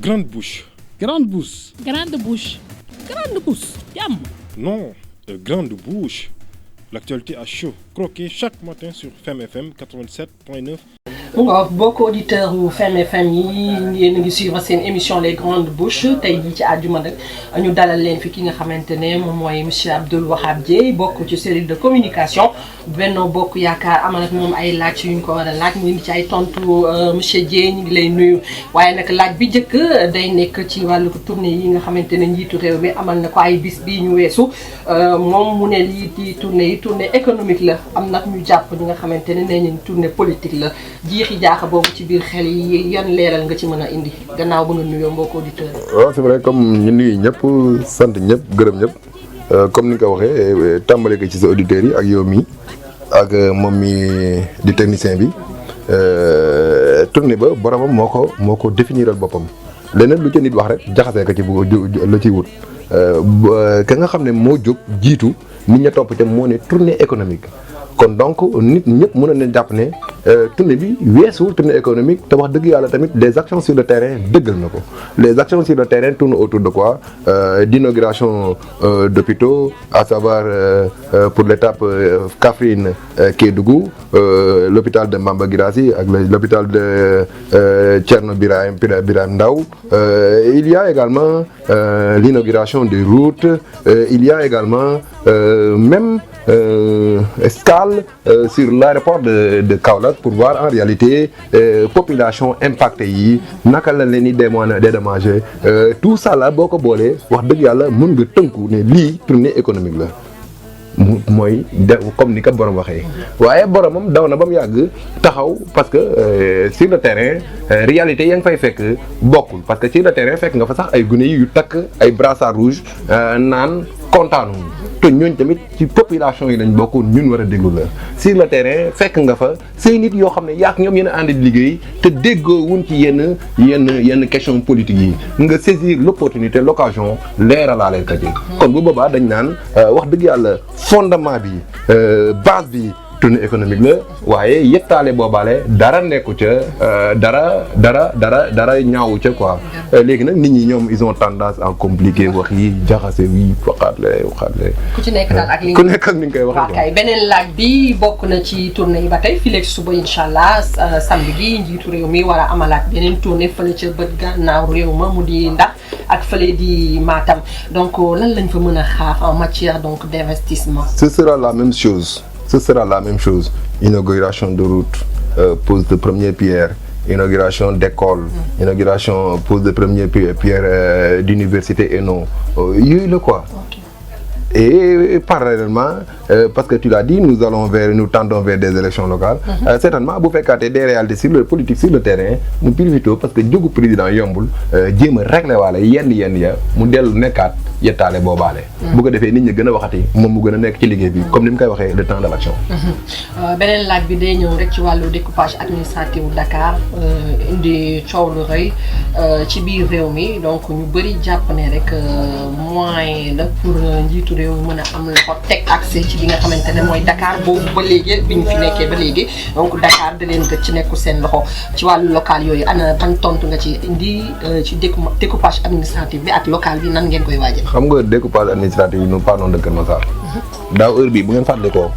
Grande bouche. Grande bouche. Grande bouche. Grande bouche. Yam. Non, grande bouche. L'actualité à chaud, croquée chaque matin sur FEM FM 87.9. Beaucoup auditeurs yu FEM FM yi yéen a ngi suivre seen émission les grandes bouches tey jii ci àjjuma nag ñu dalal leen fi ki nga xamante ne moom mooy monsieur Abdoul Wahab Diéye bokk ci cellule de communication Benno Bokk Yaakaar amal ak moom ay laaj yu ñu ko war a laaj mu indi ci ay tontu monsieur Diéye ñu ngi lay nuyu waaye nag laaj bi njëkk day nekk ci wàllu tournée yi nga xamante ne njiitu réew mi amal na ko ay bis bii ñu weesu moom mu ne lii di tournée économique la am nag ñu jàpp ñi nga xamante ne nee nañ tournée politique la. jiixi jaaxa boobu ci biir xel yi yan leeral nga ci mën a indi gannaaw ba nga nuyoo mbokku auditeurs yi. waaw c'est vrai comme ñu nuyu ñëpp sant ñëpp gërëm ñëpp comme ni nga ko waxee tàmbale ko ci sa auditeurs yi ak yow mi ak moom mi di technicien bi tournée ba boromam moo ko définiral boppam leneen lu ca nit wax rek jaxasee ko ci bu la ciy wut ka nga xam ne moo jóg jiitu nit ña topp ca moo ne tournée économique. kon donc nit ñëpp mën nañu jàpp ne tournée bi weesuwul tournée économique te wax dëgg yàlla tamit les actions sur le terrain dëggal na ko les actions sur le terrain tournent autour de quoi d'inauguration d'hôpitaux à savoir pour l'étape Kaffrine Kédougou l'hôpital de Mamba Guirassy ak l'hôpital de Thierno Birahim Ndao il y a également l'inauguration des routes il y a également même escale sur l'aéroport de Kaolack pour voir en réalité population impactée yi naka la leen di dédommager tout ça là boo ko boolee wax dëgg yàlla mën nga tënku ne lii tournée économique la mooy comme ni ko borom waxee waaye boromam daw na ba mu yàgg taxaw parce que sur le terrain réalité yaa ngi fay fekk bokkul parce que sur le terrain fekk nga fa sax ay gune yu takk ay brassard rouge naan kontaanu te ñooñ tamit ci population yi lañ bokk ñun war a déglu la sur le terrain fekk nga fa say nit yoo xam ne yaak ñoom yéen a ànd di liggéey te déggoo wuñ ci yenn question politique yi nga saisir l'opportunité l'occasion leeralaale ka ci kon bu boobaa dañ naan wax dëgg yàlla fondement bi base bi tournée économique la waaye yettaale boobaale dara nekku ca dara ñaawu ca quoi léegi nag nit ñi ñoom ils ont tendance à compliquer wax yi jaxase wi waxaatle ku ci nekk daal ak li ku nekk ak ni nga koy waxee kay beneen laaj bi bokk na ci tournée yi ba tey fii léegi suba incha allah samedi bi njiitu réew mi war a amalaat beneen tournée fële ca bët gànnaaw réew ma mu di Ndax ak fële di Matam donc lan lañ fa mën a xaar en matière donc d'investissement. Ce sera la même chose. Inauguration de route, pose de première pierre, inauguration d'école, inauguration, pose de première pierre d'université et non. Le quoi. Okay. Et parallèlement, parce que tu l'as dit, nous tendons vers des élections locales. Certainement, vous faites des réalités sur le politique sur le terrain, nous plus vite parce que le président Yombul, jéem a régler waale yenn ya mu dellu nekkaat yettaale boobaale. bu ko defee nit ñi gën a waxati moom mu gën a nekk ci liggéey bi comme ni mu koy waxee le temps de l'action. beneen laaj bi day ñëw rek ci wàllu découpage administratif Dakar indi coow lu rëy ci biir réew mi donc ñu bëri jàpp ne rek moyen la pour njiitu réew mi mën a am loxo teg accès ci li nga xamante ne mooy Dakar boobu ba léegi bi ñu fi nekkee ba léegi donc Dakar da leen gëj ci nekku seen loxo ci wàllu local yooyu ana ban tontu nga ci indi ci découpage administratif bi ak local bi nan ngeen koy waajal. xam nga découpage administratif yi nous parlons de Kër Massar. daaw heure bii bu ngeen fàttalikoo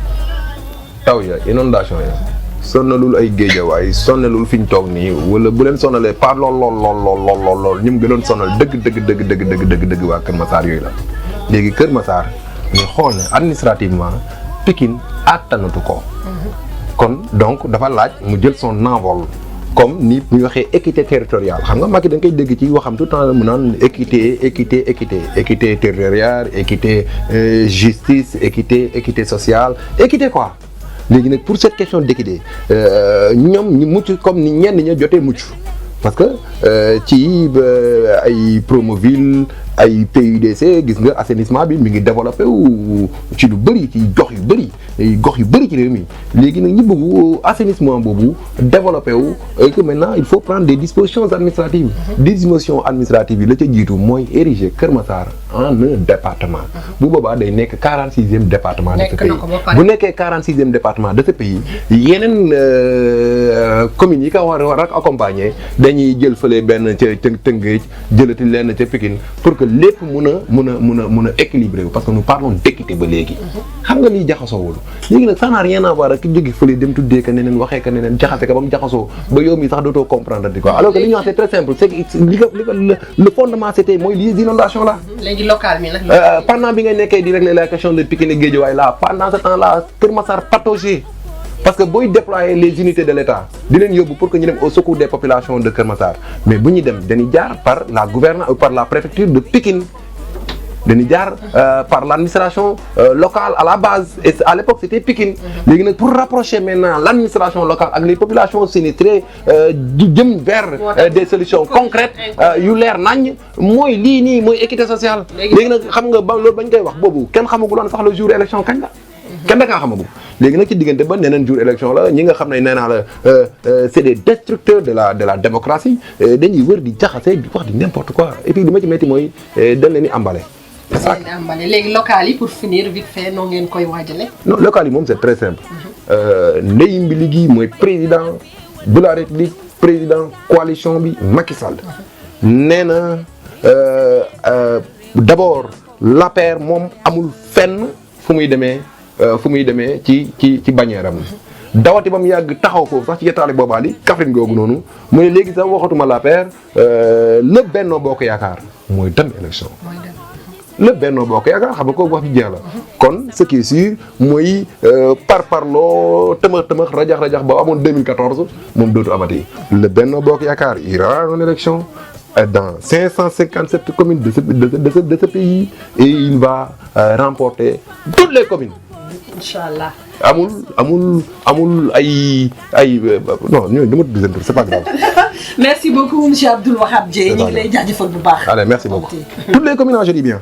taw ya inondation ya sonnalul ay géejawaay sonnalul fi ñu toog nii wala bu leen sonnalee pas lool ñu mu gënoon sonnal dëgg waa Kër Massar yooyu la. léegi Kër Massar ñu xool ne administrativement Pikine attanatu ko. kon donc dafa laaj mu jël son envol. comme ni ñu waxee équité territoriale xam nga Macky da nga koy dégg ci waxam tout le temps mu naan équité territoriale équité justice équité sociale équité quoi léegi nag pour cette question d'équité ñoom ñu mucc comme ni ñenn ña jotee mucc parce que ci ay Promoville ay PUDC gis nga assainissement bi mi ngi développé wu ci lu bëri ci gox yu bëri ci réew mi léegi nag ñu bëgg assainissement boobu développé wu et que maintenant il faut prendre des dispositions administratives. dispositions administratives yi la ca jiitu mooy ériger Kër Massar en un département. bu boobaa day nekk 46e département de ce pays bu nekkee 46e département de ce pays yeneen communes yi ka war a accompagner dañuy jël fële benn ca Tëngéej jëlati lenn ca Pikine pour que lépp mun a équilibré wu parce que nous parlons d'équité ba léegi. xam nga liy jaxasoowul léegi nag ça n'a rien à voir ak ki jóge fële dem tuddee ka neneen waxee ka neneen jaxase ka ba mu jaxasoo ba yow mi sax dootoo comprendre di quoi alors que li ñu wax c'est très simple c'est que le fondement c'était mooy les inondations là. léegi local mi nag. pendant bi nga nekkee di régler la question de Pikine et Guédiawaye là pendant ce temps là Kër Massar pataugé parce que booy déployer les unités de l'État di leen yóbbu pour que ñu dem au secours des populations de Kër Massar mais bu ñu dem dañuy jaar par la gouvernance par la préfecture de Pikine dañuy jaar par l'administration locale à la base et à l'époque c'était Pikine léegi nag pour rapprocher maintenant l'administration locale ak les populations sinistrées jëm vers des solutions concrètes yu leer nañ mooy lii nii mooy équité sociale léegi nag xam nga ba loolu bañ koy wax boobu kenn xamaguloon sax le jour élection kañ la kenn da kaa xamagul léegi nag ci diggante ba neneen jour élection la ñi nga xam ne nee naa la c'est des destructeurs de la démocratie dañuy wër di jaxase di wax di n'importe quoi et puis li ma ci metti mooy dañ leen di emballé. c'est ça léegi local yi pour finir vite fait noo ngeen koy waajale. non local yi moom c'est très simple. ndeyu mbili gi mooy président de la République président coalition bi Macky Sall. nee na d'abord l'APR moom amul fenn fu muy demee ci bannière am dawati ba mu yàgg taxaw foofu sax ci yettaale boobaali Kaffrine googu noonu mu ne léegi sax waxatuma l'APR le Benno Bokk Yaakaar mooy dem élection le Benno Bokk Yaakaar xam nga kooku wax ji jeex la kon ce qui est sûr mooy parloo tëmax rajax ba amoon 2014 moom dootu amati le Benno Bokk Yaakaar ira en élection dans 557 communes de ce pays et il va remporter toutes les communes. Inch'Allah. amul ay non ñooñu dama tudd c'est pas grave. Merci beaucoup monsieur Abdoul Wahab Diéye ñu ngi lay jaajëfal bu baax. Allez merci beaucoup. Toutes les communes je dis bien.